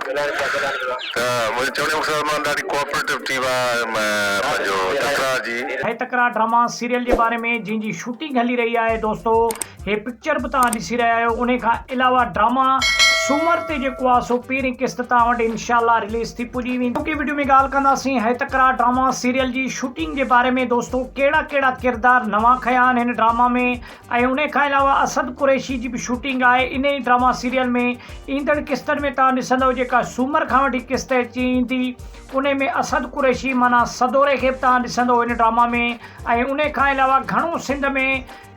ته منهنجي چوڻ جو مقصد مان ڏاڍي ڪوآپريٽو ٽيم آ پنهنجو تڪرار جي. هي تڪرار ڊراما سيريل جي باري ۾ جنهن جي شوٽنگ هلي رهي آهي دوستو هي پڪچر به توهان ڏسي رهيا آهيو انهي کان علاوه ڊراما سومر تي جيڪو آهي سو پهرين قسط توهان وٽ انشاء الله رليز ٿي پڄي ويندي اڄوڪي وڊيو ۾ ڳالهه ڪنداسين هي تڪرار ڊراما سيريل جي شوٽنگ جي باري ۾ دوستو ڪهڙا ڪهڙا ڪردار نوان کنيا آهن هن ڊراما ۾ ۽ انهي کان علاوه اسد قريشي جي به شوٽنگ آهي انهي ئي ڊراما سيريل ۾ ايندڙ قسطن ۾ توهان ڏسندؤ جيڪا سومر کان وٺي قسط اچي ايندي انهي ۾ اسد قريشي معنيٰ سدوري کي به توهان ڏسندؤ ان ڊراما ۾ ۽ انهي کان علاوه گهڻو سنڌ ۾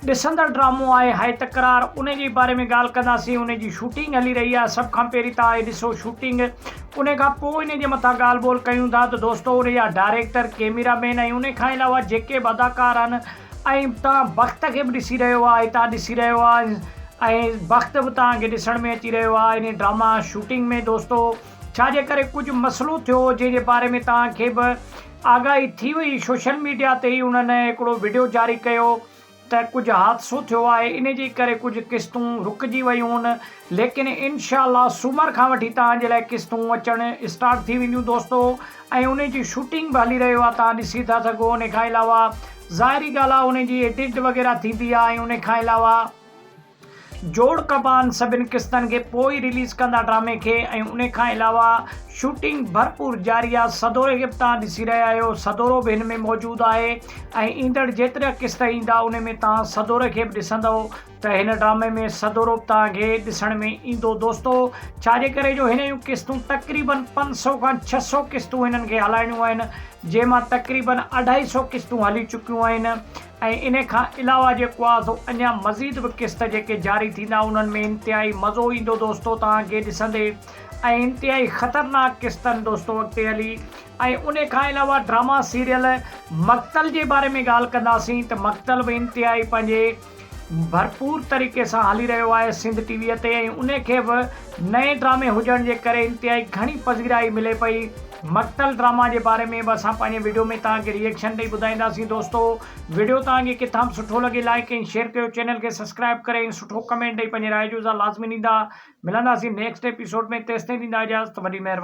ڏسندڙ ڊرامو آهي هاء تڪرار انهي جي باري ۾ ڳالهه ڪنداسين انهي جي شوٽنگ هلي رهي آهي سڀ کان پهرين توهان هي ڏسو شوٽنگ انهي کان پوء انهي جي مٿان ڳالهه ٻولهه ڪيون ٿا ته دوستو انهي جا ڊائريڪٽر ڪيميرا مين ۽ انهي کان علاوه جيڪي به اداڪار آهن ۽ توهان بخت کي به ڏسي رهيو آهي هتان ڏسي رهيو آهي ۽ بخت به توهان کي ڏسڻ ۾ اچي رهيو آهي انهي ڊراما شوٽنگ ۾ دوستو ڇا جي ڪري ڪجهه مسئلو ٿيو جنهن جي باري ۾ توهان کي به آگاهي ٿي وئي سوشل ميڊيا تي ئي انهن هڪڙو وڊيو جاري ڪيو ته ڪجهه حادثو ٿيو آهي انهي جي ڪري ڪجهه قسطون رڪجي ويون ليڪن انشاء الله سومر کان وٺي توهان جي لاء قسطون اچڻ اسٽارٽ ٿي وينديون دوستو ۽ انهي جي شوٽنگ به هلي رهيو آهي توهان ڏسي ٿا سگهو انهي کان علاوه ظاهري ڳالهه آهي انهي جي ايڊٽ وغيره ٿيندي آهي ۽ انهي کان علاوه جوڙ ڪبا آهن سڀن قسطن کي پوء ئي رليز ڪندا ڊرامي کي ۽ انهي کان علاوه شوٽنگ ڀرپور جاري آهي سدوري کي به توهان ڏسي رهيا آهيو سدورو به هن ۾ موجود آهي ۽ ايندڙ جيترا قسط ايندا انهي ۾ توهان سدوري کي به ڏسندؤ ته هن ڊرامي ۾ سدورو به توهان کي ڏسڻ ۾ ايندو دوستو ڇا جي ڪري جو هن جون قسطون تقريبن 500 کان 600 قسطون هنن کي هلائڻيون آهن جنهن مان تقريبن اڍائي سو قسطون هلي چڪيون آهن ۽ انهي کان علاوه جيڪو آهي سو اڃا مزيد به قسط جيڪي جاري ٿيندا انهن ۾ انتهائي مزو ايندو دوستو توهان کي ڏسندي ۽ انتهائي خطرناڪ قسطن دوستو اڳتي هلي ۽ انهي کان علاوه ڊراما سيريل مقتل جي باري ۾ ڳالهه ڪنداسين ته مقتل به انتهائي پنهنجي ڀرپور طريقي سان هلي رهيو آهي سنڌ ٽي وي تي ۽ انهي کي به نئين ڊرامي هجڻ جي ڪري انتهائي گهڻي پذيرائي ملي پئي مقتل ڊراما جي باري ۾ به اسان پنهنجي وڊيو ۾ توهان کي ريئڪشن ڏئي ٻڌائينداسين دوستو وڊيو توهان کي ڪٿان به سٺو لڳي لائيڪ ۽ شيئر ڪيو چينل کي سبسڪرائب ڪري ۽ سٺو ڪمينٽ ڏئي پنهنجي راء جو اظهار لازمي ڏيندا ملنداسين نيڪسٽ ايپيسوڊ ۾ تيستائين ڏيندا اجازت وڏي مهرباني.